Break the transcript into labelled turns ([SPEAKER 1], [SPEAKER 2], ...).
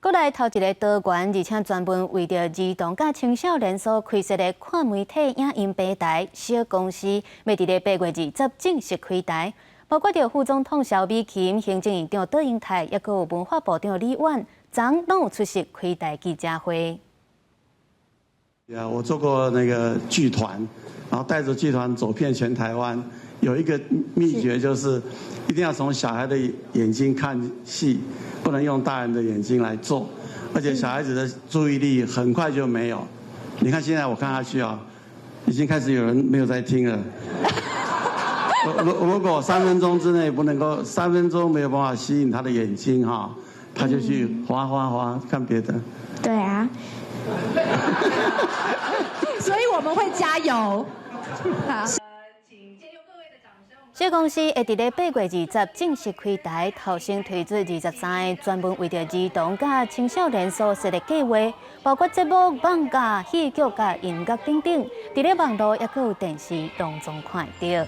[SPEAKER 1] 閣來頭一个多元，而且專門為著兒童佮青少年所開設的跨媒體影音平台小公視，欲佇咧8月20正式開台。包括著副總統蕭美琴、行政院長卓榮泰，抑閣有文化部長李婉，昨攏有出席開台記者會。
[SPEAKER 2] 啊，我做過那個劇團，然後帶着劇團走遍全台灣，有一個秘訣就是，一定要從小孩的眼睛看戲，不能用大人的眼睛來做，而且小孩子的注意力很快就沒有。你看現在我看下去啊，已經開始有人沒有在聽了。如果三分鐘之內不能夠，三分鐘沒有辦法吸引他的眼睛哈，他就去滑滑滑看別的。
[SPEAKER 3] 對啊。
[SPEAKER 4] 所以我們會加油。好。
[SPEAKER 1] 小公視會佇咧8月20正式開台，頭先推出23个專門為著兒童佮青少年所設的計劃，包括節目、漫畫、戲劇佮音樂等等，佇咧網路抑閣有電視攏總看會著。